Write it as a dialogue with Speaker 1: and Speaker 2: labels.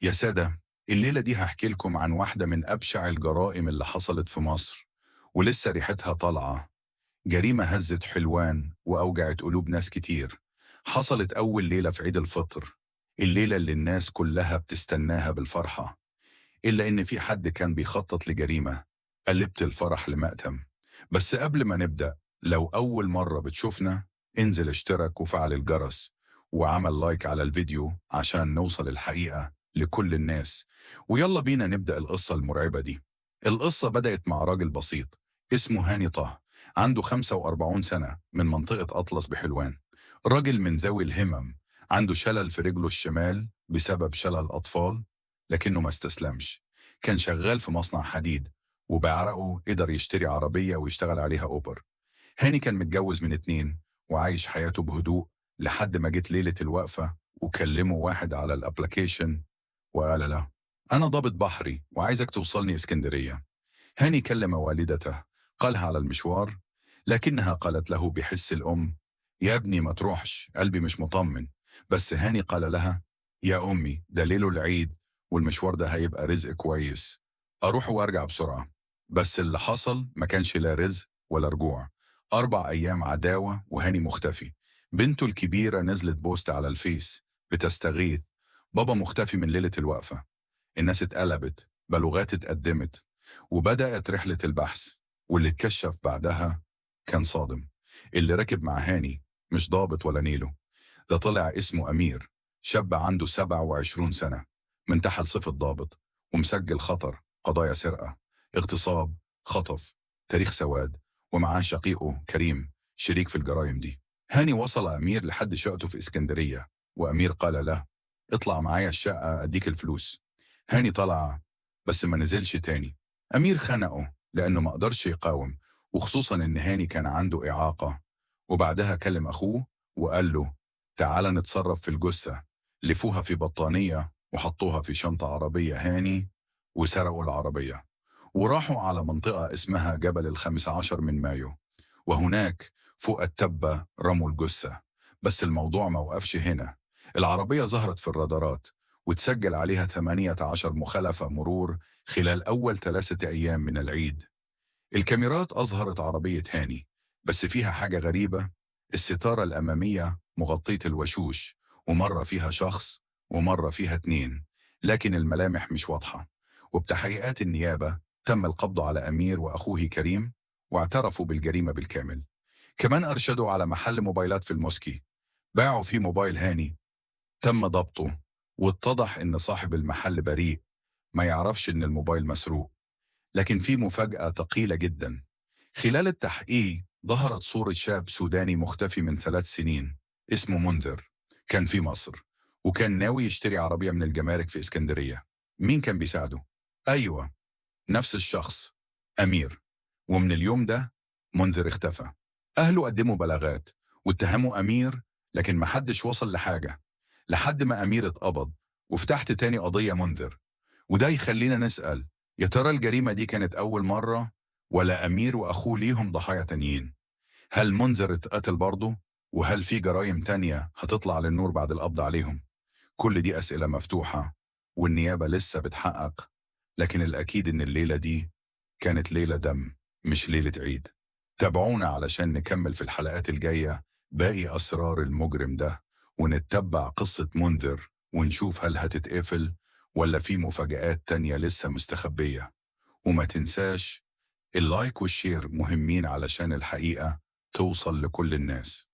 Speaker 1: يا سادة، الليلة دي هحكي لكم عن واحدة من أبشع الجرائم اللي حصلت في مصر ولسه ريحتها طالعة. جريمة هزت حلوان وأوجعت قلوب ناس كتير. حصلت أول ليلة في عيد الفطر، الليلة اللي الناس كلها بتستناها بالفرحة، إلا إن في حد كان بيخطط لجريمة قلبت الفرح لمأتم. بس قبل ما نبدأ، لو أول مرة بتشوفنا انزل اشترك وفعل الجرس وعمل لايك على الفيديو عشان نوصل الحقيقة لكل الناس. ويلا بينا نبدأ القصة المرعبة دي. القصة بدأت مع راجل بسيط اسمه هاني طه، عنده 45 سنة، من منطقة أطلس بحلوان. راجل من ذوي الهمم، عنده شلل في رجله الشمال بسبب شلل أطفال، لكنه ما استسلمش. كان شغال في مصنع حديد، وبعرقه قدر يشتري عربية ويشتغل عليها أوبر. هاني كان متجوز من 2 وعايش حياته بهدوء لحد ما جت ليلة الوقفة وكلمه واحد على ال application وقال له: أنا ضابط بحري وعايزك توصلني اسكندرية. هاني كلم والدته، قالها على المشوار، لكنها قالت له بحس الأم: يا ابني ما تروحش، قلبي مش مطمن. بس هاني قال لها: يا أمي ده ليله العيد، والمشوار ده هيبقى رزق كويس، أروح وأرجع بسرعة. بس اللي حصل ما كانش لا رزق ولا رجوع. 4 أيام عداوة وهاني مختفي. بنته الكبيرة نزلت post على الفيس بتستغيث: بابا مختفي من ليلة الوقفة. الناس اتقلبت، بلغات اتقدمت، وبدأت رحلة البحث. واللي اتكشف بعدها كان صادم. اللي ركب مع هاني مش ضابط ولا نيلو، ده طلع اسمه أمير، شاب عنده 27 سنة، منتحل صفة ضابط ومسجل خطر، قضايا سرقة، اغتصاب، خطف، تاريخ سواد، ومعاه شقيقه كريم شريك في الجرائم دي. هاني وصل أمير لحد شقته في إسكندرية، وأمير قال له: اطلع معايا الشقة أديك الفلوس. هاني طلع بس ما نزلش تاني. أمير خنقه لأنه ما قدرش يقاوم، وخصوصا إن هاني كان عنده إعاقة. وبعدها كلم أخوه وقال له: تعال نتصرف في الجثة. لفوها في بطانية وحطوها في شنطة عربية هاني، وسرقوا العربية وراحوا على منطقة اسمها جبل 15 من مايو، وهناك فوق التبة رموا الجثة. بس الموضوع ما وقفش هنا. العربية ظهرت في الرادارات وتسجل عليها 18 مخالفة مرور خلال أول 3 أيام من العيد. الكاميرات أظهرت عربية هاني، بس فيها حاجة غريبة: الستارة الأمامية مغطية الوشوش، ومرة فيها شخص ومرة فيها 2، لكن الملامح مش واضحة. وبتحقيقات النيابة تم القبض على أمير وأخوه كريم، واعترفوا بالجريمة بالكامل. كمان أرشدوا على محل موبايلات في الموسكي باعوا فيه موبايل هاني، تم ضبطه، واتضح إن صاحب المحل بريء، ما يعرفش إن الموبايل مسروق. لكن في مفاجأة ثقيلة جدا. خلال التحقيق ظهرت صورة شاب سوداني مختفي من 3 سنين اسمه منذر. كان في مصر وكان ناوي يشتري عربية من الجمارك في اسكندرية. مين كان بيساعده؟ أيوة، نفس الشخص، أمير. ومن اليوم ده منذر اختفى. أهله قدموا بلاغات واتهموا أمير، لكن محدش وصل لحاجة لحد ما أمير اتقبض وفتحت تاني قضية منذر. وده يخلينا نسأل: يا ترى الجريمة دي كانت أول مرة، ولا أمير وأخوه ليهم ضحايا تانيين؟ هل منذر اتقتل برضه؟ وهل في جرائم تانية هتطلع للنور بعد القبض عليهم؟ كل دي أسئلة مفتوحة، والنيابة لسه بتحقق. لكن الأكيد إن الليلة دي كانت ليلة دم، مش ليلة عيد. تابعونا علشان نكمل في الحلقات الجاية باقي أسرار المجرم ده، ونتبع قصة منذر ونشوف هل هتتقفل ولا في مفاجآت تانية لسه مستخبية. وما تنساش ال like وال share مهمين علشان الحقيقة توصل لكل الناس.